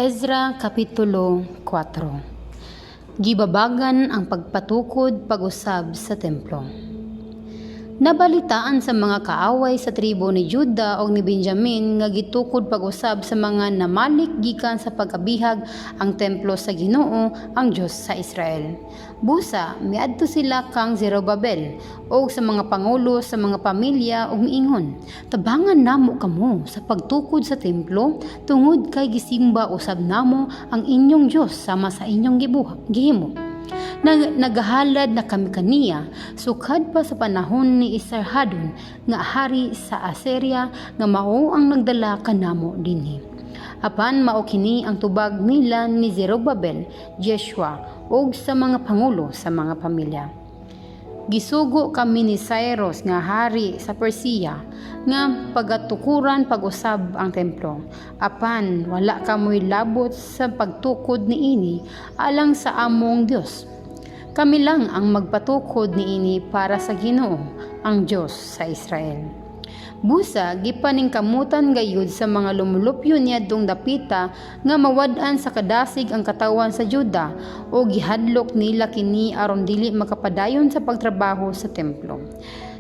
Ezra Kapitulo 4. Gibabagan ang pagpatukod pag-usab sa templo. Nabalitaan sa mga kaaway sa tribo ni Juda og ni Benjamin nga gitukod pag-usab sa mga namalik gikan sa pagkabihag ang templo sa Ginoo, ang Dios sa Israel. Busa miadto sila kang Zerubabel og sa mga pangulo sa mga pamilya ug miingon, "Tabangan namo kamo sa pagtukod sa templo tungod kay gisimba usab namo ang inyong Dios sama sa inyong gihimo. Nagahalad na kami kaniya sukad pa sa panahon ni Esarhadon nga hari sa Assyria nga mao ang nagdala kanamo dinhi." Apan mao kini ang tubag nila ni Zerubabel, Jeshua ug sa mga pangulo sa mga pamilya: "Gisugo kami ni Cyrus nga hari sa Persia nga pagatukuran pag-usab ang templo. Apan wala kamoy labot sa pagtukod niini alang sa among Dios. Kami lang ang magpatukod niini para sa Ginoo, ang Dios sa Israel." Busa gipaningkamutan gayud sa mga lumulupyo niadtong dapita nga mawad-an sa kadasig ang katawhan sa Juda o gihadlok nila kini aron dili makapadayon sa pagtrabaho sa templo.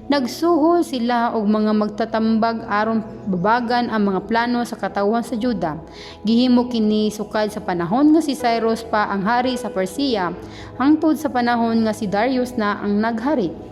Nagsuhol sila og mga magtatambag aron babagan ang mga plano sa katawhan sa Juda. Gihimo kini sukad sa panahon nga si Cyrus pa ang hari sa Persia hangtod sa panahon nga si Darius na ang naghari.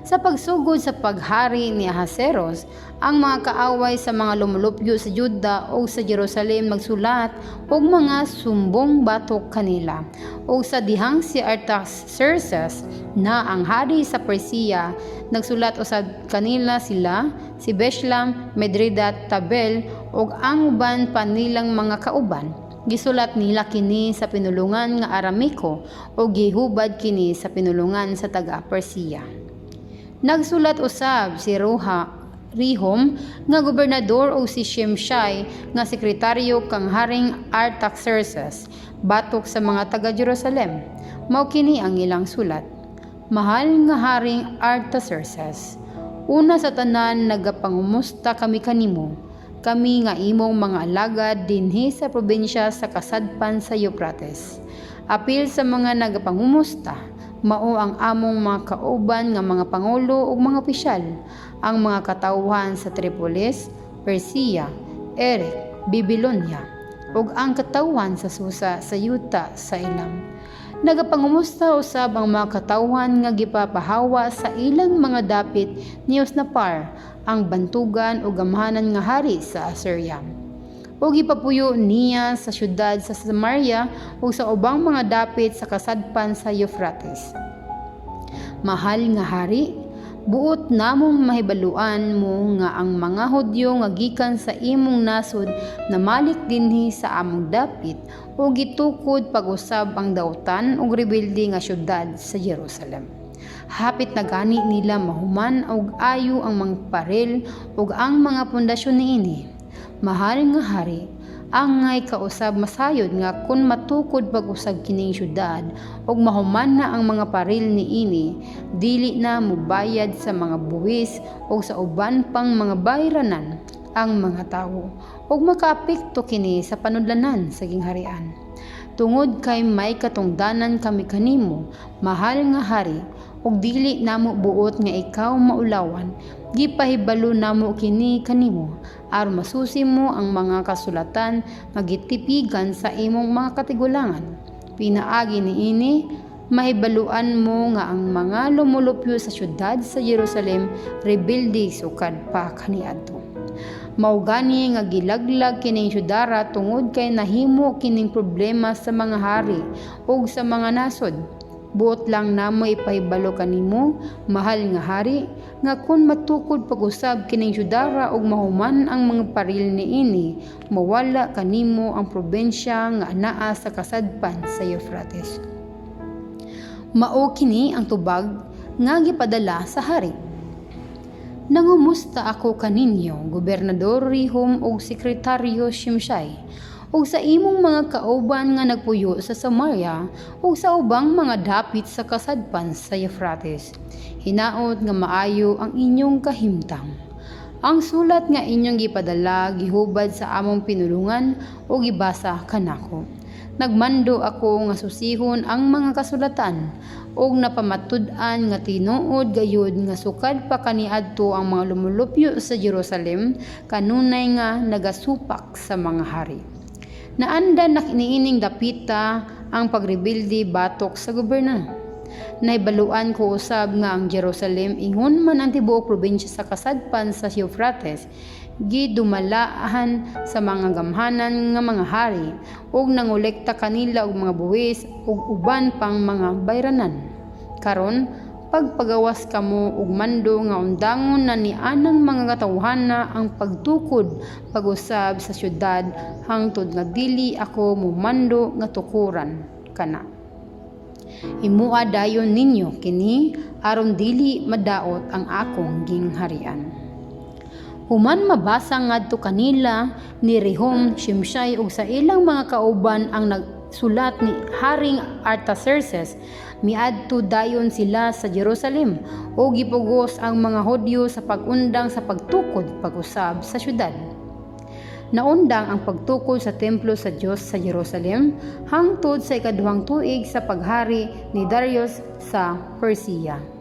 Sa pagsugod sa paghari ni Ahasuerus, ang mga kaaway sa mga lumulupyo sa Juda o sa Jerusalem nagsulat og mga sumbong batok kanila. O sa dihang si Artaxerxes na ang hari sa Persia, nagsulat usab kanila sila, si Bishlam, Mithredat, Tabel ug ang uban pa nilang mga kauban. Gisulat nila kini sa pinulungan nga Aramiko ug gihubad kini sa pinulungan sa taga Persia. Nagsulat usab si Rehum nga gobernador ug si Shimshai nga sekretaryo kang Haring Artaxerxes batok sa mga taga Jerusalem. Mao kini ang ilang sulat: "Mahal nga Haring Artaxerxes, una sa tanan nagapangumusta kami kanimo. Kami nga imong mga alagad dinhi sa probinsya sa kasadpan sa Euphrates. Apil sa mga nagapangumusta, mao ang among mga kauban nga mga pangulo ug mga opisyal, ang mga katawhan sa Tripolis, Persia, Erech, Babylonia, ug ang katawhan sa Susa sa yuta sa Elam. Nagapangumusta usab ang mga katawhan nga gipapahawa sa ilang mga dapit ni Osnapar, ang bantugan ug gamhanan nga hari sa Assyria. Ug gipapuyo niya sa syudad sa Samaria ug sa ubang mga dapit sa kasadpan sa Euphrates. Mahal nga hari, buot namong mahibaluan mo nga ang mga Hudyo nga gikan sa imong nasod namalik dinhi sa among dapit ug gitukod pag-usab ang dautan ug rebelde nga syudad sa Jerusalem. Hapit na gani nila mahuman og ayo ang mga paril ug ang mga pundasyon niini. Mahal nga hari, angay kausab masayod nga kun matukod pag-usab kining syudad ug mahuman na ang mga paril niini, dili na mobayad sa mga buwis ug sa uban pang mga bayranan ang mga tawo ug makaapekto kini sa panudlanan sa gingharian. Tungod kay may katungdanan kami kanimo, mahal nga hari, ug dili namo buot nga ikaw maulawan, gipahibalo namo kini kanimo aron masusi mo ang mga kasulatan nga gitipigan sa imong mga katigulangan. Pinaagi niini, mahibaluan mo nga ang mga lumulupyo sa syudad sa Jerusalem rebelde sukad pa kaniadto. Mao gani nga gilaglag kining syudara tungod kay nahimo kining problema sa mga hari ug sa mga nasod. Buot lang namo ipahibalo kanimo, mahal nga hari, nga kun matukod pag-usab kining syudara ug mahuman ang mga paril niini, mawala kanimo ang probinsya nga anaa sa kasadpan sa Euphrates." Mao kini ang tubag nga gipadala sa hari. "Nangumusta ako kaninyo, Gobernador Rehum ug Sekretaryo Shimshai, ug sa imong mga kauban nga nagpuyo sa Samaria ug sa ubang mga dapit sa kasadpan sa Euphrates. Hinaot nga maayo ang inyong kahimtang. Ang sulat nga inyong gipadala gihubad sa among pinulungan ug gibasa kanako. Nagmando ako nga susihon ang mga kasulatan ug napamatud-an nga tinuod gayud nga sukad pa kaniadto ang mga lumulupyo sa Jerusalem kanunay nga nagasupak sa mga hari. Naandan na niining dapita ang pagrebelde batok sa gobyerno. Nahibaluan ko usab nga ang Jerusalem, ingon man ang tibuok probinsya sa kasadpan sa Euphrates, gidumalahan sa mga gamhanan nga mga hari ug nangolekta kanila og mga buwis ug uban pang mga bayranan. Karon, pagpagawas kamo og mando nga undangon na ni anang mga katawhana ang pagtukod pag-usab sa syudad hangtod nga dili ako momando nga tukuran kana. Himoa dayon ninyo kini aron dili madaot ang akong gingharian. Human mabasa ngadto kanila ni Rehum, Shimshai ug sa ilang mga kauban ang nagsulat ni Haring Artaxerxes, miadto dayon sila sa Jerusalem ug gipugos ang mga Hudyo sa pag-undang sa pagtukod pag-usab sa syudad. Naundang ang pagtukod sa templo sa Dios sa Jerusalem hangtod sa ikaduhang tuig sa paghari ni Darius sa Persia.